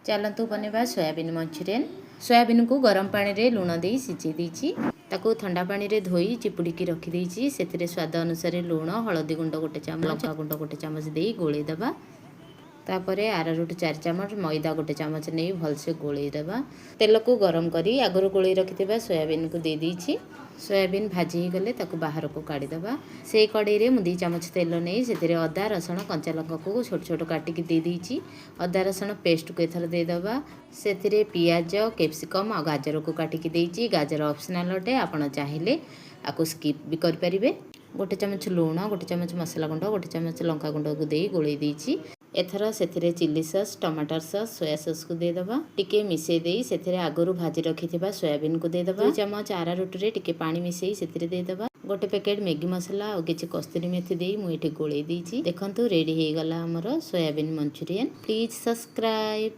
ଚାଲନ୍ତୁ ବନେଇବା soybean Manchurian. ସୋୟାବିନ୍କୁ ଗରମ ପାଣିରେ ଲୁଣ ଦେଇ ସିଝେଇ ଦେଇଛି। ତାକୁ ଥଣ୍ଡା ପାଣିରେ ଧୋଇ ଚିପୁଡ଼ିକି ରଖିଦେଇଛି। ସେଥିରେ ସ୍ୱାଦ ଅନୁସାରେ ଲୁଣ, ହଳଦୀ ଗୁଣ୍ଡ 1 ଚାମଚ, ଲଙ୍କା ଗୁଣ୍ଡ 1 ଚାମଚ ଦେଇ ଗୋଳେଇ ଦେବା। ତାପରେ ଆରାରୁଟ 4 ଚାମଚ, ମଇଦା 1 ଚାମଚ ନେଇ ଭଲସେ ଗୋଳେଇ ଦେବା। ତେଲକୁ ଗରମ କରି ଆଗରୁ ଗୋଳେଇ ରଖିଥିବା ସୋୟାବିନ୍କୁ ଦେଇ ଦେଇଛି। ସୋୟାବିନ୍ ଭାଜି ହେଇଗଲେ ତାକୁ ବାହାରକୁ କାଢ଼ିଦେବା। ସେଇ କଡ଼େଇରେ ମୁଁ 2 ଚାମଚ ତେଲ ନେଇ ସେଥିରେ ଅଦା, ରସୁଣ, କଞ୍ଚା ଲଙ୍କାକୁ ଛୋଟ ଛୋଟ କାଟିକି ଦେଇ ଦେଇଛି। ଅଦା ରସୁଣ ପେଷ୍ଟକୁ ଏଥର ଦେଇଦେବା। ସେଥିରେ ପିଆଜ, କ୍ୟାପ୍ସିକମ୍ ଆଉ ଗାଜରକୁ କାଟିକି ଦେଇଛି। ଗାଜର ଅପସନାଲ୍ ଅଟେ, ଆପଣ ଚାହିଁଲେ ଆକୁ ସ୍କିପ୍ ବି କରିପାରିବେ। 1 ଚାମଚ ଲୁଣ, 1 ଚାମଚ ମସଲା ଗୁଣ୍ଡ, 1 ଚାମଚ ଲଙ୍କା ଗୁଣ୍ଡକୁ ଦେଇ ଗୋଳେଇ ଦେଇଛି। ଏଥର ସେଥିରେ ଚିଲି ସସ୍, ଟମାଟର ସସ୍, ସୋୟା ସସ୍କୁ ଦେଇଦେବା। ଟିକେ ମିଶାଇ ଦେଇ ସେଥିରେ ଆଗରୁ ଭାଜି ରଖିଥିବା ସୋୟାବିନ୍କୁ ଦେଇଦେବା। 2 ଚାମଚ ଆରାରୁଟରେ ଟିକେ ପାଣି ମିଶାଇ ସେଥିରେ ଦେଇଦେବା। ଗୋଟେ ପ୍ୟାକେଟ୍ ମ୍ୟାଗି ମସଲା ଆଉ କିଛି କସ୍ତୁରୀ ମେଥି ଦେଇ ମୁଁ ଏଠି ଗୋଳେଇ ଦେଇଛି। ଦେଖନ୍ତୁ, ରେଡ଼ି ହେଇଗଲା ଆମର ସୋୟାବିନ୍ ମଞ୍ଚୁରିଆନ୍। Please subscribe.